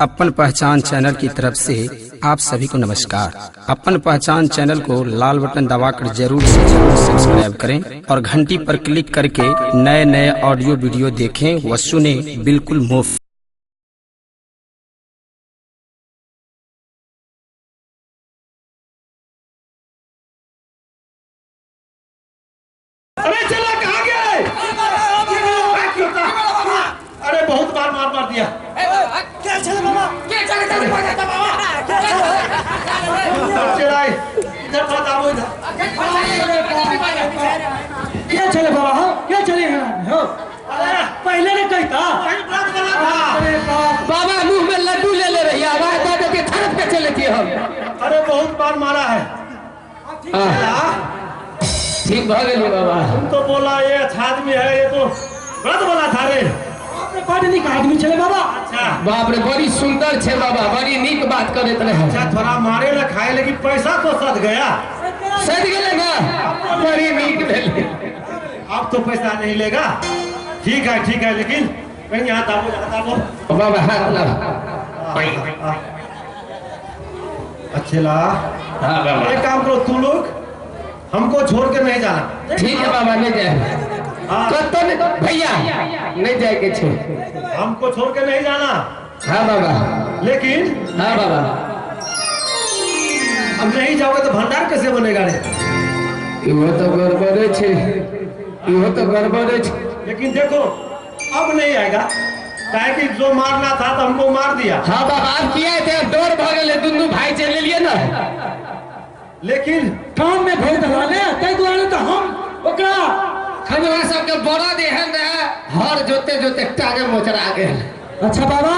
अपन पहचान चैनल की तरफ से आप सभी को नमस्कार। अपन पहचान चैनल को लाल बटन दबाकर जरूर से जरूर सब्सक्राइब करें और घंटी पर क्लिक करके नए नए ऑडियो वीडियो देखें व सुने बिल्कुल मुफ्त। अरे चला कहाँ गया है? अरे बहुत बार मार मार दिया। चला इधर मत आओ, इधर क्या चले बाबा, हो क्या चले हो? अरे पहले ने कहता अरे बाबा मुंह में लड्डू ले ले रही, आवाज दे दे के थरप के चले थे हम। अरे बहुत बार मारा है। ठीक भ गेली बाबा। तुम तो बोला ये अच्छा आदमी है, ये तो व्रत बोला था रे। आपने बड़ निक आदमी चले बाबा। अच्छा बाप रे बड़ी सुंदर छे बाबा, बड़ी नीक बात करैत रहे। अच्छा थोड़ा मारे ना खाए लेकिन पैसा तो सद गया। सद गेलै ना, बड़ी नीक भेलै। अब तो पैसा नहीं लेगा। ठीक है ठीक है, लेकिन कहीं यहाँ दाबो, यहाँ दाबो बाबा, हाथ ला। अच्छे ला। हाँ बाबा, एक काम करो, तू लोग हमको छोड़ के नहीं जाना। ठीक है बाबा, नहीं जाए। हाँ कत्तो नहीं भैया, नहीं जाए के छे, हमको छोड़ के नहीं जाना। हाँ बाबा। लेकिन हाँ बाबा, अब नहीं जाओगे तो भंडार कैसे बनेगा रे? इहो तो गड़बड़े छे, इहो तो गड़बड़े छे। लेकिन देखो अब नहीं आएगा, काहे कि जो मारना था तो हमको मार दिया। हाँ बाबा, अब किया थे डर भ गेलै, दुनू भाई चलि लेलिए ना। लेकिन काम में भेज दला तै दुआरे तो हम ओकरा हमरा सबके बड़ा देहन रहे, हर जोते जोते टांगे मोचरा गेल। अच्छा बाबा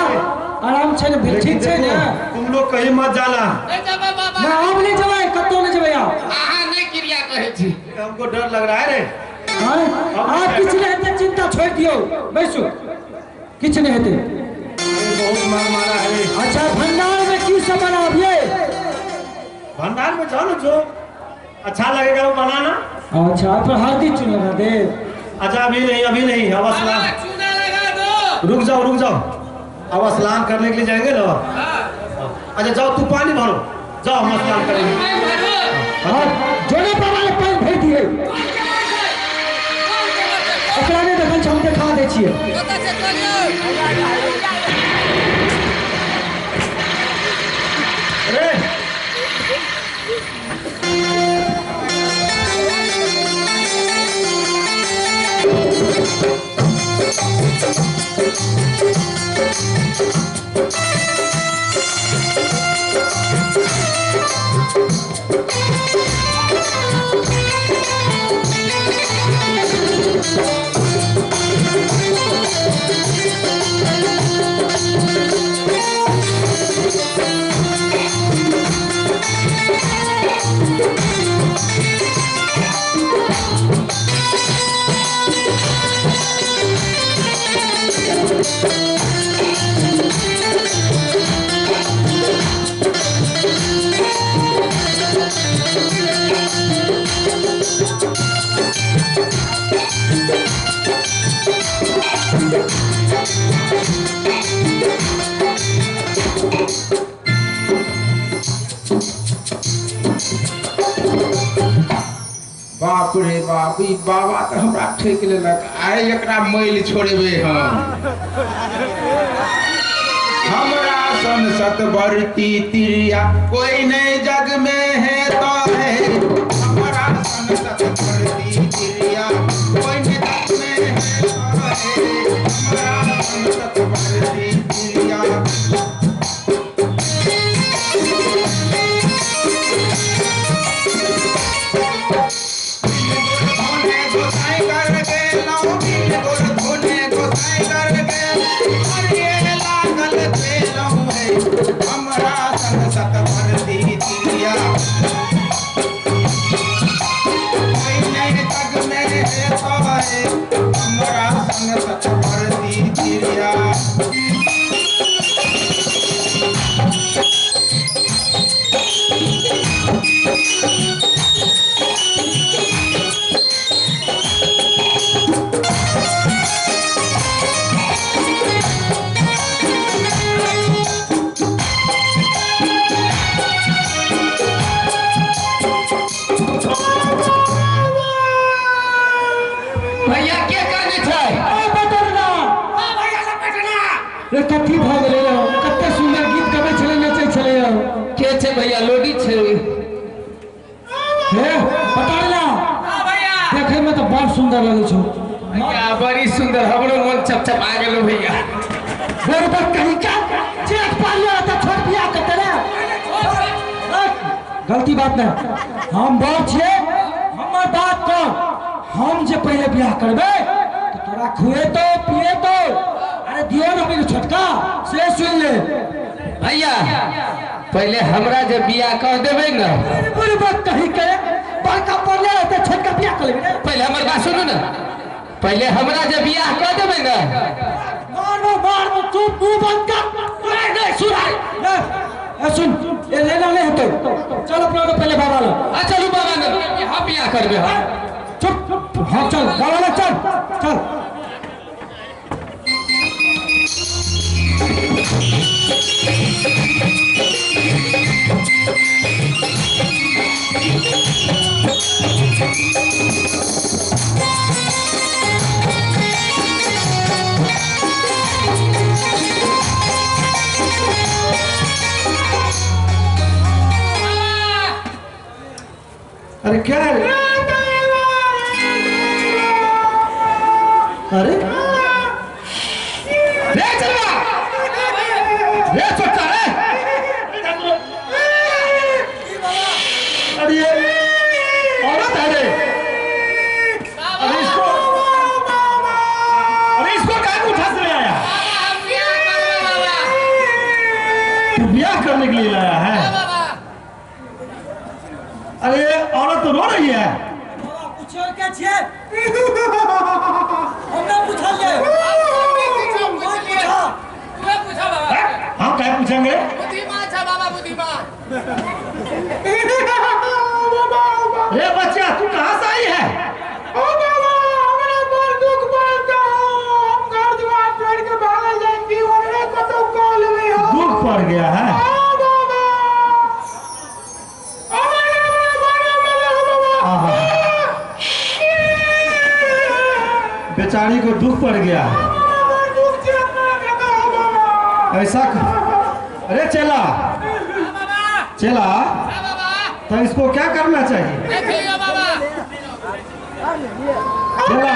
आराम छै ने, ठीक छै ने? तुम लोग कहीं मत जाना। ना हम नहीं जबै, कतौ नहीं जबै। आप अहाँ नहीं क्रिया कहै छी, हमको डर लग रहा है रे। आप किछु नहीं हेतै, चिंता छोड़ दियौ, बैसू, किछु नहीं हेतै। बहुत मार मारा है। अच्छा भंडार में की सब बनाबियै? भंडार में जाओ ना, जो अच्छा लगेगा वो बनाना। अच्छा पर हल्दी चूना लगा दे। अच्छा अभी नहीं, अभी नहीं, अब स्नान चूना लगा दो। रुक जाओ रुक जाओ, अब स्नान करने के लिए जाएंगे ना। अच्छा जाओ तू पानी भरो, जाओ हम स्नान करेंगे। और जोने बाबा ले पानी भर दिए, ओकरा नहि देखल छै, हम देखा दै छियै। अरे बाप रे बाप, ई बाबा तो हमरा ठेक लेलक। आइ एकरा मैल छोड़ेबे हम। हमरा सन सतबरती तिरिया कोई नहीं जग में है तो है। हमरा सन सतबरती तिरिया कोई नहीं जग में है तो है। हमरा सन सतबरती तिरिया। हमरा सन सतबरती तिरिया कोई नहीं जग में है तो है। हमरा सन सतबरती तिरिया। चपचपा गेलो भैया। बरोबर कहीं का चेक पालिया त छोट बियाह करते रे। गलती बात ना, हम बड़ छिए, हमर बात कर। हम जे पहले बियाह करबे तो तोरा खुए तो पिए तो, अरे दियो ना मेरे छोटका से सुन ले। भैया पहले हमरा जे बियाह कर देबे ना। बड़ी बात कहीं के बड़का पड़ले त छोटका बियाह कर लेबे। पहले हमर बात सुनू ना, पहले हमरा जे बियाह कर देबे ना। मार मार चुप मुंह बंद कर। नहीं नहीं सुन ए सुन, ये लेना नहीं हेतौ, चल अपना तो पहले बाबा लग। आ चलू बाबा लग, हम बियाह करबे। हम चुप, हां चल बाबा लग, चल चल। अरे क्या है? अरे रे चलवा रे छोटा रे। अरे औरत है रे। अरे इसको, अरे इसको काहे को उठा से ले आया? तू ब्याह करने के लिए लाया है? अरे औरत तो रो रही है। पूछो क्या छिए? हमने पूछल ले। पूछा बाबा। हम क्या पूछेंगे? बुद्धिमान छा बाबा, बुद्धिमान। रे बच्चा तू कहाँ से आई है? ओ बाबा हमरा बड़ दुख पड़ता, हम घर द्वार छोड़ के भागल जाई छी, ओकरे कतौ कॉल में हो। दुख पड़ गया है? बेचारी को दुख पड़ गया ऐसा। अरे चेला चेला, तो इसको क्या करना चाहिए? चेला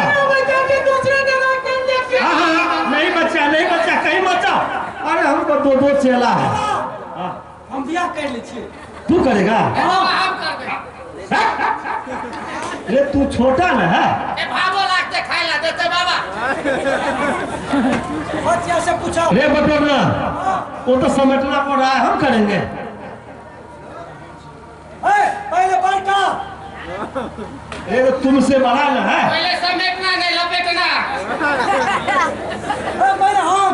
नहीं बच्चा, नहीं बच्चा, कहीं मत जाओ। अरे हमको दो दो चेला है, हम बियाह कर ले छिए। तू करेगा? अरे तू छोटा ना है। बाबा बच्चा से पूछो। रे बटोरना, वो तो समेटना पड़ रहा है, हम करेंगे। ए पहले बड़का। अरे तो तुमसे बड़ा ना है। पहले समेटना नहीं लपेटना। ए पहले हम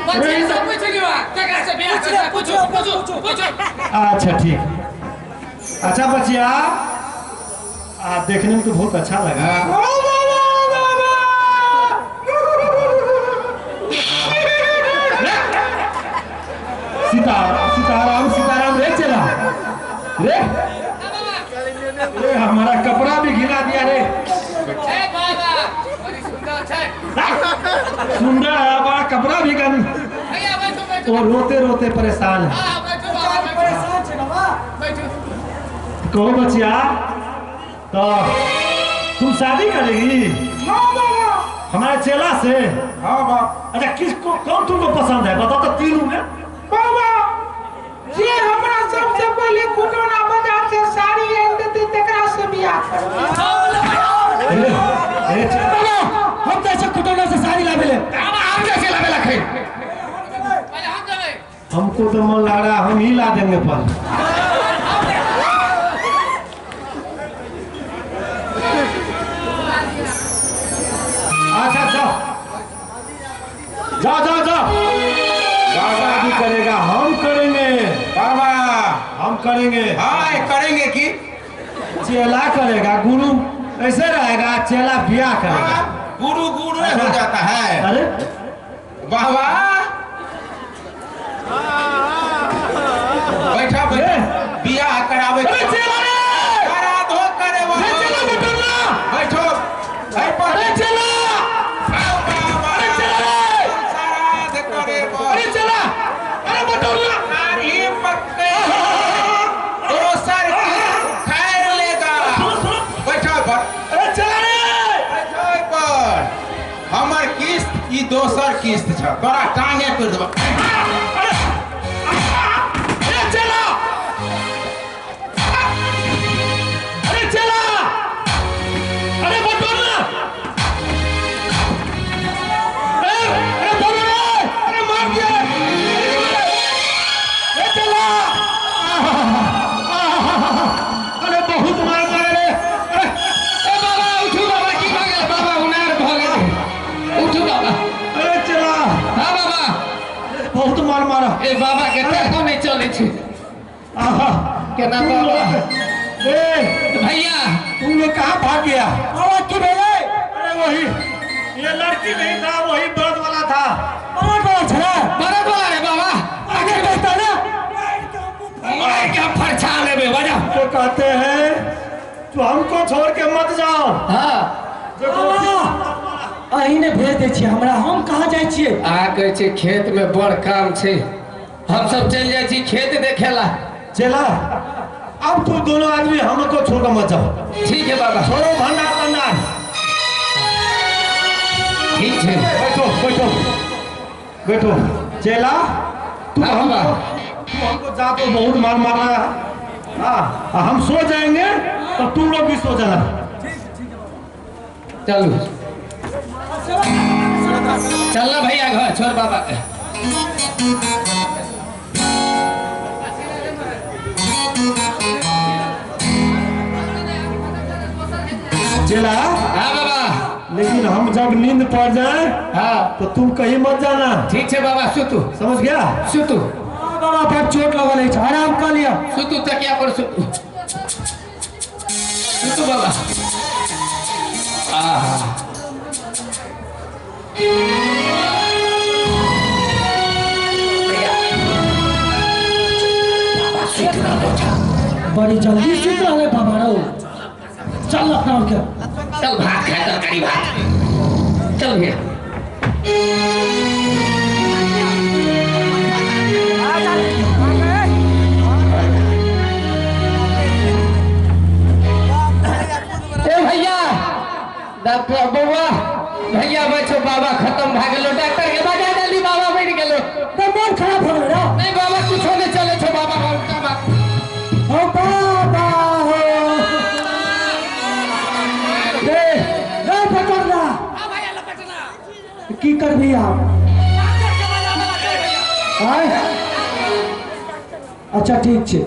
बच्चे से पूछ लियो केकरा से बियाह करना। पूछो पूछो पूछो। अच्छा ठीक। अच्छा बच्चिया, आप देखने में तो बहुत अच्छा लगा। सीता सीताराम सीताराम रे चला रे रे, हमारा कपड़ा भी घिरा दिया रे। बाबा बड़ी सुंदर है, सुंदर है, हमारा कपड़ा भी गन। वो रोते रोते परेशान है। कहो बच्चिया, तो तुम शादी करेगी हमारे चेला से? हाँ बाप। अच्छा किसको, कौन तुमको पसंद है बताओ तो तीनों में। बाबा जे हमरा सबसे पहले खुटौना बाजार से साड़ी आन देते तकरा से बियाह करबै। हम जैसे खुटौना से साड़ी लावे ले। बाबा हम जैसे लावे ला खै। पहले हम देबै। हमको तो मन ला रहा, हम ही ला देंगे पर। अच्छा जाओ जाओ जाओ जाओ, शादी करेगा हम करेंगे बाबा, हम करेंगे। हाँ करेंगे कि चेला करेगा, गुरु ऐसे रहेगा, चेला ब्याह करेगा। गुरु गुरु हो जाता है। अरे बाबा बैठा बैठा बियाह करावे। चेला रे करा दो करे चेला बटोरना बैठो। अरे चेला, अरे चेला रे, अरे चेला, अरे बटोरना खैर लेगा। बैठो पर, अरे चेला रे बैठो पर। हम किस्त छ तोरा टांगे तोड़ देबो। अरे चला, अरे चला, अरे बटोरना, अरे अरे बटोरना, अरे मार दिया, अरे चला, अरे बहुत मार मारे रे। ए बाबा उठू बाबा, की भऽ गेल बाबा? उनार भऽ गेल, उठू बाबा। अरे चला। हाँ बाबा, बहुत मार मारा। ए बाबा के टाको नहीं चले छे। आहा केना तुम बाबा? लोग, ए भैया तुम लोग कहाँ भाग गया? बाबा की भेलै? अरे वही ये लड़की नहीं था, वही बरद वाला था। बरद वाला छलै? बरद वाला रे बाबा। आखिर बेचता ना मार के फरछा लेबे बजा। तो कहते हैं तो हमको छोड़ के मत जाओ। हाँ देखो अहीं ने भेज दै छियै हमरा, हम कहाँ जाइ छियै? आ कहै छै खेत में बड़ काम छै, हम सब चलि जाइ छी खेत देखेला। चला अब तुम दोनों आदमी हमको छोड़ के मत जाओ। ठीक है बाबा। छोड़ो भंडार भंडार। ठीक है, बैठो बैठो बैठो। चेला तू हाँ बाबा। तू हमको जा तो बहुत मार मार रहा है। हाँ हम सो जाएंगे तो तुम लोग भी सो जाना। चलू चलना भैया घर छोड़ बाबा के। चेला हाँ बाबा। लेकिन हम जब नींद पड़ जाए हाँ तो तुम कहीं मत जाना। ठीक है बाबा, सुतू। समझ गया? सुतू बाबा, पर चोट लगल अछि, आराम कर लिअ। सुतू तकिया पर सुतू, सुतू बाबा। आहा बड़ी जल्दी सुत रहलै बाबा रौ। चल अपना के चल भात खाए, तरकारी भात। चल भैया। ए भैया डॉक्टर बउआ भैया बचो बाबा खत्म भए गेलो, डॉक्टर के बजा जल्दी, बाबा मरि गेलो। तऽ मोन खराब हो गेलै रौ। नहीं बाबा कुछो नहीं चले छो बाबा, उल्टा बात। हो बाबा हो रे रे पकड़ना की करबी आप? आय अच्छा ठीक छै।